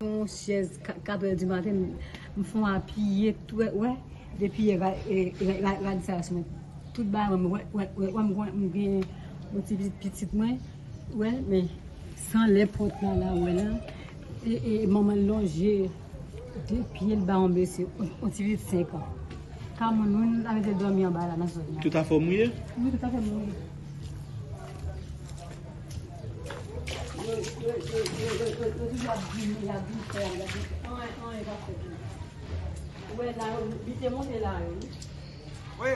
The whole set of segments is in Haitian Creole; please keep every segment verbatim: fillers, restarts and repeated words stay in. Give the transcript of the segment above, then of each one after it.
Yon chèz ka- kat è di maten, m fè yon apiye, tout, wè, depi yè, ra- e- ra- ra- rad sa sou mwen. Tout bagay mwen, wè, wè, wè, wè, m gen, m gen yon ti pitit, pitit mwen, wè, men san lè pòt la, la, wè, la, e, e manman l lonje de pye l ba yon mesye, yon, yon ti pitit senk an. Ka moun, moun, la mete dòmi anba la, nan zòn nan. Tout afè w mouye? Wi, tout afè mouye. Yo, yo, yo, yo toujou ap griyen, y ap griyen, y ap griyen. Anyen, anyen pa fèt la. Ou wè la, yo, li te monte la, yo, wi. Wi.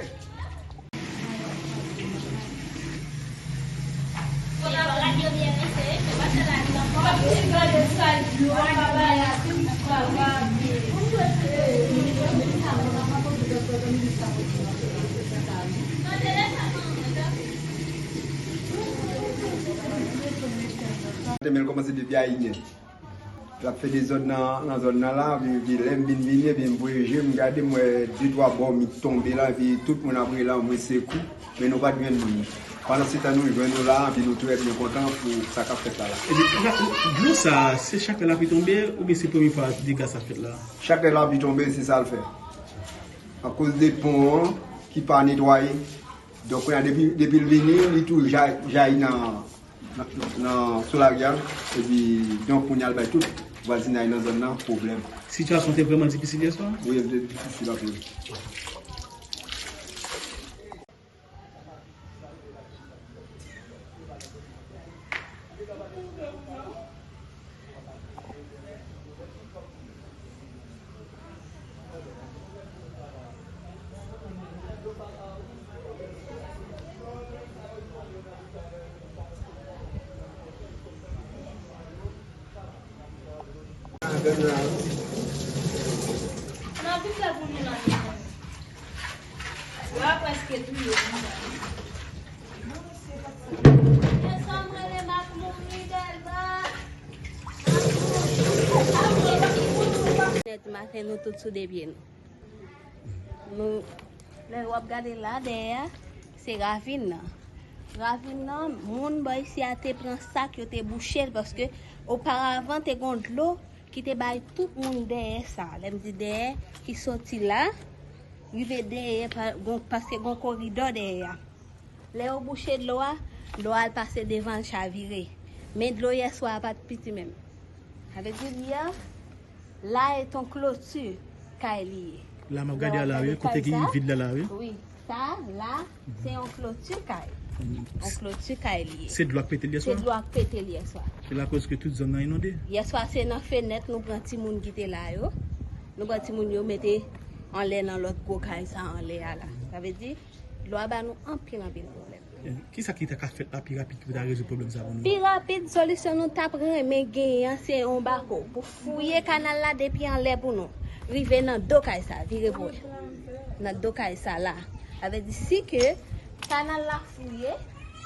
Te men l kòmanse depi ayinyen. L ap fè dezòd nan, nan zòn nan la, epi, epi lè m vin vini, epi m voye je m, m gade, m wè de twa bò mi tonbe la, epi tout moun ap rele anmwe sekou, men nou pa t jwenn moun. Pandansetan nou jwenn nou la, epi nou trè byen kontan pou sa k ap fèt la la. Epi, la, dlo sa, se chak lè lapli tonbe, oubyen se premye fwa dega sa fèt la? Chak lè lapli tonbe, se sa l fè. Akoz de pon an, ki pa netwaye. Donk, kounye a, depi, depi l vini, li tou ja- jayi nan, nan, nan, sou lari a. Epi, donk, kounye a, l bay tout vwazinay nan zòn nan pwoblèm. Sitiyasyon te vrèman difisil yè swa? Wi, l te difisil anpil. Yo prèske touye m. Nèt maten, nou tout sou de pye nou. Nou, lè w ap gade la dèyè a, se ravin nan. Ravin nan, moun bò isi a te pran sak, yo te bouche l, paske oparavan te gon dlo ki te bay tout moun dèyè sa. Lè m di dèyè, ki soti la, rive dèyè, pa- gon- paske gon koridò dèyè a. Lè yo bouche dlo a, dlo a al pase devan, l chavire. Men dlo yè swa a pa t piti menm. Sa vle di, li a, la e ton kloti kay li ye. La m ap gade a la, wi, kote ki vid la la, wi. Wi, sa la, se yon kloti kay. Yon kloti kay li ye. Se dlo ak pete l yè swa? Se dlo ak pete l yè swa. Se lakoz ke tout zòn nan inonde? Yè swa se nan fenèt nou pran timoun ki te la yo. Nou pran timoun yo mete anlè nan lòt gwo kay sa anlè a la. Sa vle di, dlo a ba nou anpil, anpil pwoblèm. Kisa ki ta ka fèt la pi rapid ki pou ta rezoud pwoblèm sa pou nou? Pi rapid, solisyon nou t ap renmen genyen an, se yon bako pou fouye kanal la depi anlè pou nou. Rive nan do kay sa, vire pou wè. Nan do kay sa la. Sa vle di, si ke kanal la fouye,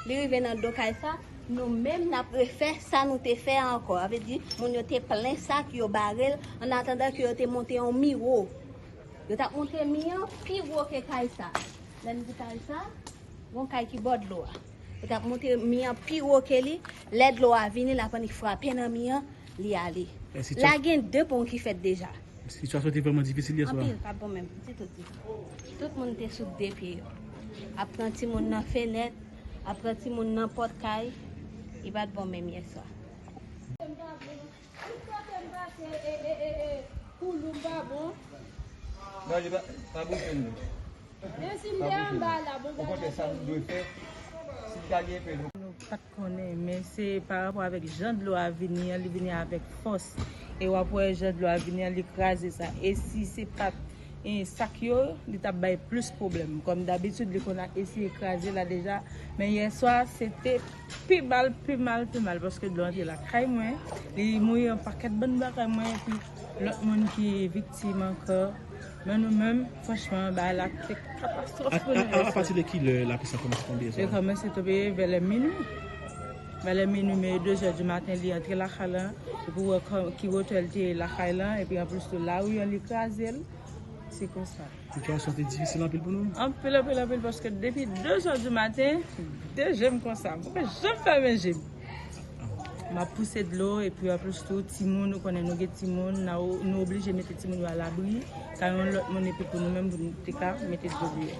li rive nan do kay sa, nou menm n ap refè sa nou te fè a ankò. Sa vle di, moun yo te plen sak, yo bare l, an atandan ke yo te monte yon mi wo. Yo t ap monte mi an pi wo ke kay sa. Lè m di kay sa, gon kay ki bò dlo a. Yo t ap monte mi an pi wo ke li. Lè dlo a vini, l ap annik frape nan mi an, li ale. La gen de pon ki fèt deja. Sitiyasyon te vrèman difisil yè swa. Anpil, pa t bon menm, ditou, ditou. Tout moun te sou de pye yo. Ap pran timoun nan fenèt, ap pran timoun nan pòt kay, li pa t bon menm yè swa. Tout kote m pase, e, e, e, e, koulou m pa bon. Non, li pa, pa bouje nou. Men si m te anba la, bon, okontrè, sa nou dwe fè, si l ta gen enpe dlo. Nou pa t konnen, men se pa rapò avèk jan dlo a vini an, li vini avèk fòs. E w ap wè jan dlo a vini an, li kraze sa. E si se pa t, e, sak yo, li t ap bay plis pwoblèm. Kòm dabitid, li konn eseye kraze la deja. Men yè swa, se te pi mal, pi mal, pi mal, paske dlo an te lakay mwen, li mouye yon pakèt bann bagay mwen, epi lòt moun ki viktim ankò. Men nou menm, franchman, bagay la te katastwòf pou nou. A, a, a pati de ki lè lapli sa kòmanse tonbe yè swa? Li kòmanse tonbe vè lè minui. Vè lè minui, men de zè di maten, li antre lakay la, epi w wè kò- ki wotè l te ye lakay la, epi anplis tou, lari an, li kraze l. Se konsa. Sitiyasyon te difisil anpil pou nou? Anpil, anpil, anpil, paske depi de zè di maten, de je m konsa. Mwen pa janm fèmen je m. M ap pouse dlo, epi anplis tou, timoun, ou konnen nou gen timoun, n a, nou oblije mete timoun yo alabri, kay yon lòt moun, epi pou nou menm, pou nou te ka mete dlo deyò.